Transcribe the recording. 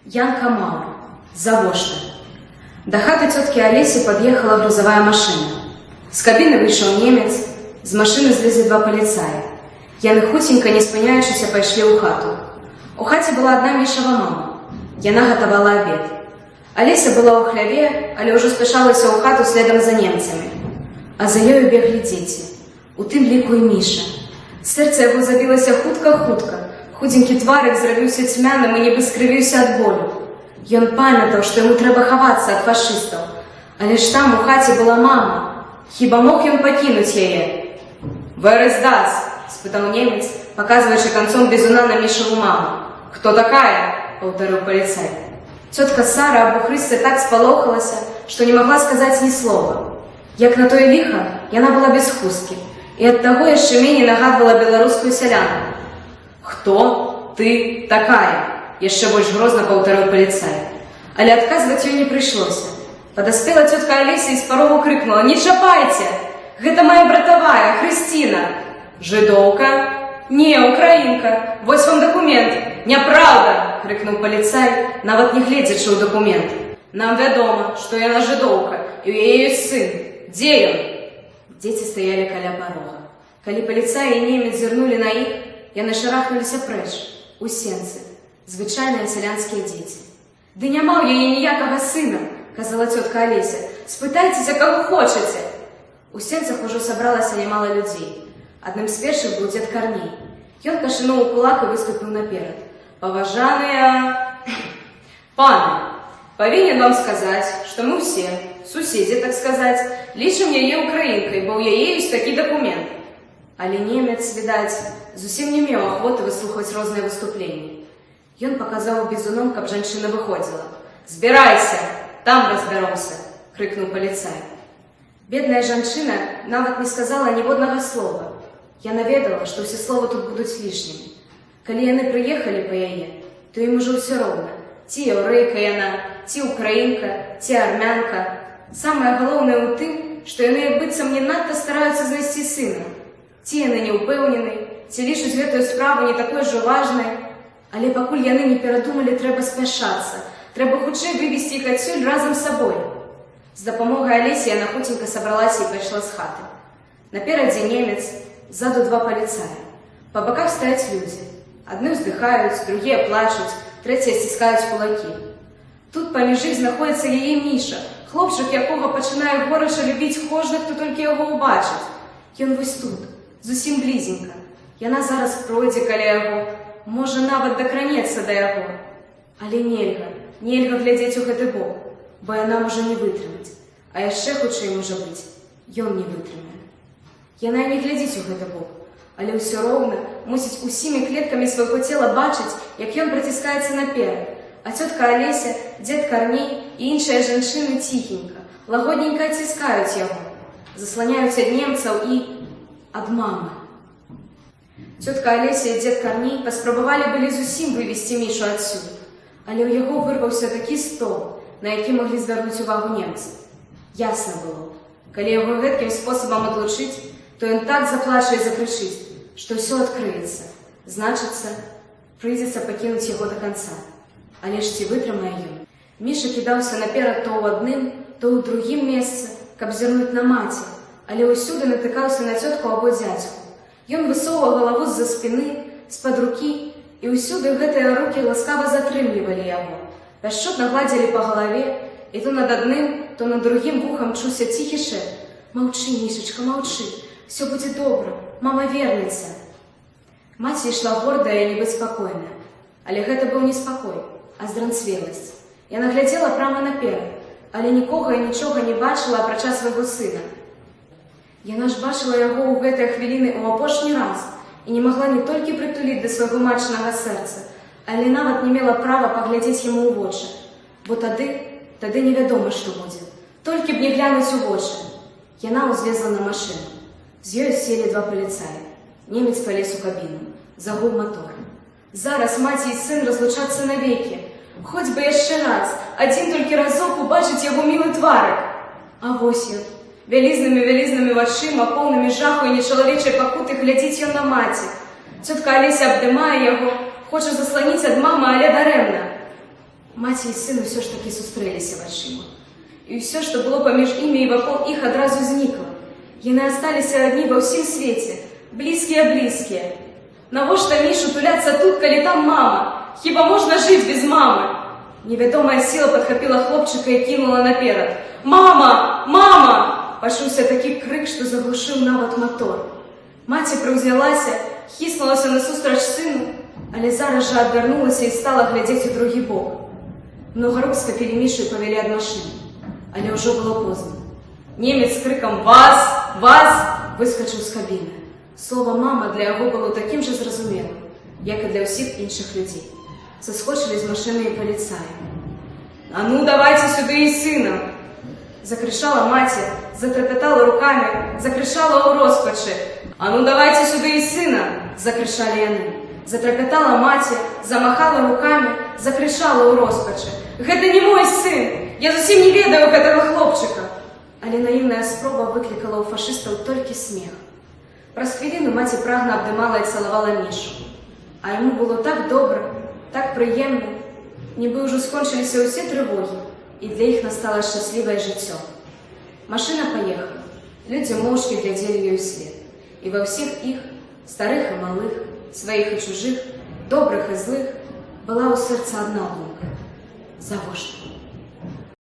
Янка Маўр. Завошта. Да хаты цёткі Алесі пад'ехала грузавая машына. З кабіны выйшаў немец, з машыны злезлі два паліцаі. Яны хуценька, не спыняючыся, пайшлі ў хату. У хаце была адна Мішава мама. Яна гатавала абед. Алеся была ў хляве, але ўжо спяшалася ў хату следам за немцамі. А за ёю беглі дзеці, у тым ліку і Міша. Сэрца яго забілася хутка-хутка, худзенькі тварык зрабіўся цьмяным і нібы скрывіўся ад болю. Ён памятаў, што яму трэба хавацца ад фашыстаў. Але ж там у хаце была мама. Хіба мог ён пакінуць яе? «Wer ist das?» — спытаў немец, паказваючы канцом бізуна на Мішаву маму. «Хто такая?» — паўтарыў паліцай. Цётка Сара або Хрысця так спалохалася, што не магла сказаць ні слова. Як на тое ліха, яна была без хусткі і ад таго яшчэ меней нагадвала беларускую сялянку. «Хто ты такая?» — яшчэ больш грозна паўтарыў паліцай. Але адказваць ёй не прыйшлося. Падаспела цётка Алеся і з парогу крыкнула: «Не чапайце! Гэта моя братавая, Хрысціна!» «Жыдоўка?» «Не, украінка. Вось вам дакумент». «Няпраўда!» — крыкнуў паліцай, нават не гледзячы ў дакумент. «Нам вядома, што яна жыдоўка, і ў яе ёсць сын. Дзе ён?» Дзеці стаялі каля парога. Калі паліцай і немец зірнулі на іх, яны шарахнуліся прэч, у сенцы, звычайныя сялянскія дзеці. «Ды няма ў яе ніякага сына, — казала цётка Алеся. — Спытайцеся, каго хочаце». У сенцах ужо сабралася нямала людзей. Адным з першых быў дзед Карней. Ён кашлянуў у кулак і выступіў наперад. «Паважаныя паны, павінен вам сказаць, што мы ўсе, суседзі, так сказаць, лічым яе украінкай, бо ў яе ёсць такі дакумент». Але немец, відаць, зусім не меў ахвоты выслухаць розныя выступленні. Ён паказаў бізуном, каб жанчына выходзіла. «Збірайся, там разбяромся!» — крыкнуў паліцай. Бедная жанчына нават не сказала ніводнага слова. Яна ведала, што ўсе словы тут будуць лішнімі. Калі яны прыехалі па яе, то ім ужо ўсё роўна, ці яўрэйка яна, ці украінка, ці армянка. Самае галоўнае ў тым, што яны як быццам не надта стараюцца знайсці сына. Ці яны не ўпэўнены, ці лічаць гэтую справу не такой жа важнай. Але пакуль яны не перадумалі, трэба спяшацца, трэба хутчэй вывесці іх адсюль разам з сабой. З дапамогай Алесі яна хуценька сабралася і пайшла з хаты. Наперадзе немец, ззаду два паліцаі. Па баках стаяць людзі. Адны ўздыхаюць, другія плачуць, трэція сціскаюць кулакі. Тут паміж іх знаходзіцца яе Міша, хлопчык, якога пачынае горача любіць кожны, хто толькі яго ўбачыць. Ён вось тут, зусім блізенька. Яна зараз пройдзе каля яго, можа, нават дакранецца да яго. Але нельга, нельга глядзець у гэты бок, бо яна можа не вытрымаць. А яшчэ хутчэй можа быць, ён не вытрымае. Яна і не глядзіць у гэты бок, але ўсё роўна мусіць усімі клеткамі свайго цела бачыць, як ён праціскаецца наперад, а цётка Алеся, дзед Карней і іншыя жанчыны ціхенька, лагодненька адціскаюць яго, засланяюць ад немцаў і ад мамы. Цётка Алеся і дзед Карней паспрабавалі былі зусім вывесці Мішу адсюль, але ў яго вырваўся такі стон, на які маглі звярнуць увагу немцы. Ясна было, калі яго гэткім спосабам адлучыць, то ён так заплача і закрычыць, што ўсё адкрыецца. Значыцца, прыйдзецца пакінуць яго да канца. Але ж ці вытрымае ён? Міша кідаўся наперад то ў адным, то ў другім месцы, каб зірнуць на маці, але ўсюды натыкаўся на цётку або дзядзьку. Ён высоўваў галаву з-за спіны, з-пад рукі, і ўсюды гэтыя рукі ласкава затрымлівалі яго, пяшчотна гладзілі па галаве, і то над адным, то над другім вухам чуўся ціхі шэпт: «Маўчы, Мішачка, маўчы, усё будзе добра, мама вернецца». Маці ішла гордая і нібы спакойная. Але гэта быў не спакой, а здранцвеласць. Яна глядзела прама наперад, але нікога і нічога не бачыла апрача свайго сына. Яна ж бачыла яго ў гэтыя хвіліны ў апошні раз і не магла не толькі прытуліць да свайго матчынага сэрца, але нават не мела права паглядзець яму ў вочы, бо тады невядома, што будзе. Толькі б не глянуць у вочы. Яна ўзлезла на машыну. З ёю селі два паліцаі. Немец палез у кабіну. Загуў матор. Зараз маці і сын разлучацца навекі. Хоць бы яшчэ раз, адзін толькі разок убачыць яго мілы тварык. А вось ён, вялізнымі-вялізнымі вачыма, поўнымі жаху і нечалавечай пакуты, глядзіць ён на маці. Цётка Алеся абдымае яго, хоча засланіць ад мамы, але дарэмна. Маці і сын усё ж такі сустрэліся вачыма. І ўсё, што было паміж імі і вакол іх, адразу знікла. Яны асталіся адні ва ўсім свеце, блізкія-блізкія. Навошта Мішу туляцца тут, калі там мама? Хіба можна жыць без мамы? Невядомая сіла падхапіла хлопчыка і кінула наперад. «Мама! Мама!» Пачуўся такі крык, што заглушыў нават матор. Маці прыўзнялася, хіснулася насустрач сыну, але зараз жа адвярнулася і стала глядзець у другі бок. Многа рук схапілі Мішу і павялі ад машыны. Але ўжо было позна. Немец з крыкам «Вас! Вас!» выскачыў з кабіны. Слова «мама» для яго было такім жа зразумелым, як і для ўсіх іншых людзей. Саскочылі з машыны і паліцаі. «А ну, давайце сюды і сына!» Закрычала маці, затрапятала рукамі, закрычала ў роспачы. «А ну, давайце сюды і сына!» Закрычалі яны. Затрапятала маці, замахала рукамі, закрычала ў роспачы. «Гэта не мой сын! Я зусім не ведаю гэтага хлопчыка!» Але наіўная спроба выклікала ў фашыстаў толькі смех. Праз хвіліну маці прагна абдымала і цалавала Мішу. А яму было так добра, так прыемна, нібы ўжо скончыліся ўсе трывогі, і для іх настала шчаслівае жыццё. Машына паехала. Людзі моўчкі глядзелі ёй услед. І ва ўсіх іх, старых і малых, сваіх і чужых, добрых і злых, была ў сэрцы адна думка: завошта?